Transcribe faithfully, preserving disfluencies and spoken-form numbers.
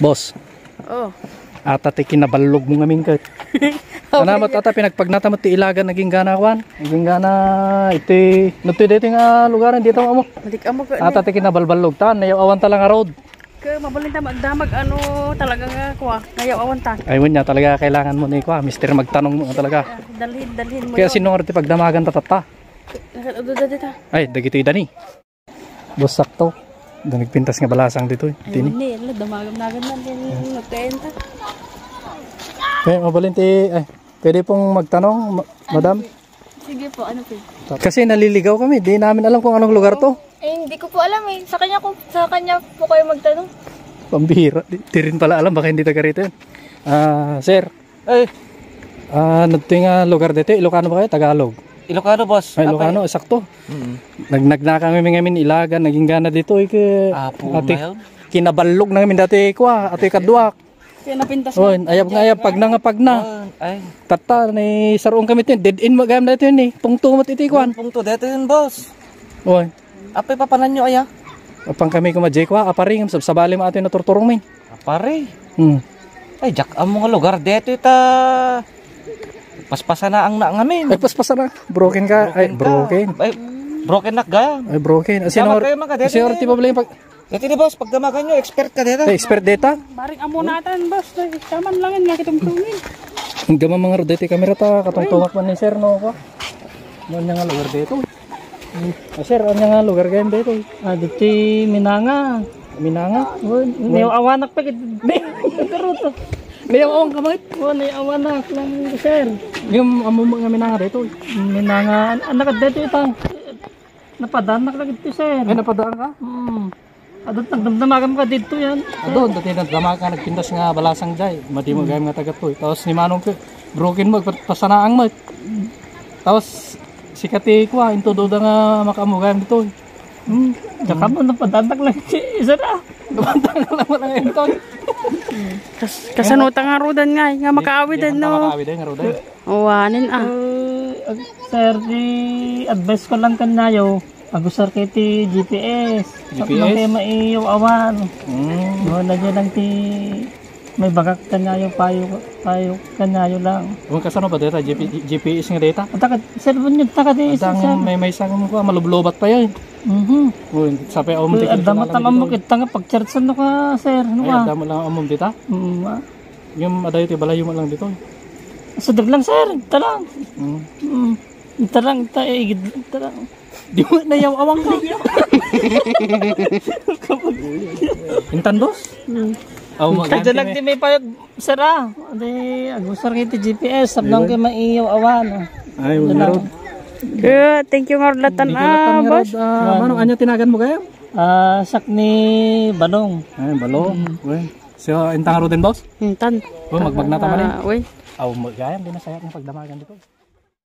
Boss, Oh. Ata ti kinaballog mo ngamin ket. Ana met ata pinagpagnata met ti ilagan naging gana kwan. Naging gana iti, no ti daytoy nga lugaran dita mo. Madik-ammo ka. Ata ti kinabalballog tan, nayaw-awan ta lang a road. Ke mabalin ta magdamag ano talaga nga kwa, nayaw-awan ta. Ay, wanya talaga kailangan mo ni kwa, mister magtanong mo talaga. Ah, dalhin, dalhin mo. Kaya yun. Sino nga ti pagdamagan ta tatta? Nagkatudo dita. Ay, dagitoy dani. Boss, sakto. Da nagpintas nga balasang ditoy. Ayun tini. Ni, ala, damagam nagan man din nagkain ta. Eh, mabalin ti, ay, pwede pong magtanong, ma- madam? Sige po, ano po? Kasi naliligaw kami, di namin alam kung anong lugar to. Eh, hindi ko po alam eh. Sa kanya ko, sa kanya po kayo magtanong. Pambihira, di, di rin pala alam, baka hindi taga rito yun. Ah, sir, Eh, ah, nagtoy nga lugar dito, Ilocano ba kayo? Tagalog? Ilocano, boss. Ay, Ilocano, sakto. Mm. Nag-, nagnaka kami ngamin ilagan, naging gana dito, eh, ke-, Apo, ate, ngayon? Kinaballog na kami dati, kwa, ate, kaduak. Kaya napintas. Oh, ayab nga, ayab, pagna nga, pagna. Oh, ay. Tatta, ni saruon kami ito, dead end mo, gayam na ito yun, eh. Pungto mo iti, kwan. Pungto, dito yun, boss. Oh. Apay papanan nyo, aya? Apang kami kumadya, kwa, apari, ngem sabsabali mo ato yung naturturong, min. Apari. Hmm. Ay, jak, amo nga lugar dito ita. Paspasana ang na ngamin. Ay, paspasana. Broken ka. Ay, broken. Ay, broken nak gaya. Ay, broken. Ah, sino, kayo mga dito sino ni, ti problema pag dito ni boss, pagdamagan nyo, expert ka dito. Ay, expert data? Baring amo natan, boss. Ay, saman lang nga kitong tungin. Ang gama mga rodete kamera ta, katong tumak man ni sir, no, ko. Ano nga lugar dito? Ah, sir, ano nga lugar gayam dito? Ah, dito Minanga. Minanga? Oh, niyaw-awanak pa gid. Karuto. Niyaw-awan ka, mate? Oh, niyaw-awanak lang, sir. Yung amo mo nga Minanga dito? Minanga, an-, anak dito itang. Napadanak lang ito, sir. Ay, napadaan ka? Hmm. Adot nagdamdamagam ka dito yan. Adon, dati nagdamag ka, nagpintas nga balasang jay. Madi mo gayam nga taga to, eh. Tapos ni Manong ko, broken mo, pasanaang mo. Tapos, sikati ko, ah, into duda nga makaamugayam dito, eh. Hmm. Saka mo, napadanak lang si isa na. Napadanak lang mo lang ito. Kas-, kasanuta nga rudan nga, nga makaawid, no? Makaawid, eh, nga rudan. Awanen, ah. Eh, ag-, sir, di advice ko lang kanyayo, agusar kayo ti G P S. Tapno G P S? Kayo maiyo awan. Mm. No, na dyan lang ti may bagak kanyayo, payo, payo kanyayo lang. Kung kasano ba data, G P, G P S nga data? At takad, sir, bunyo, takad eh, sir. Adang may, may isang mo ko, malublobat pa yan. Mhm. Uy, sapay, um, Uy, adda mo tamang mo kita nga pag-charge, ano ka, sir? Ano ka? Ay, adda mo lang, um, dita? Mm, ah. Yung adayo ti balayo mo lang dito. Sa daglang, sir. Ita lang. Mm. Mm. Ita lang, ita, eh, igid, ita lang. Di mo nayaw-awang ka. Intan dos? Mm. Aw, maganda. Kadya lang di may payag, sir, ah. Di, agusar kayo ti G P S, sabdang kayo maiyaw-awan, ah. Ay, meron. Good, thank you nga rod latan, ah, boss. Ah, manong, anya tinagan mo kaya? Ah, sak ni Balong. Ay, Balong. Mm. Uy. So, intang aro din, boss? Intan. Oh, magmagnata man, eh. Ah, uy. Aw, mo, gayam, di na sayang ang pagdamagan dito.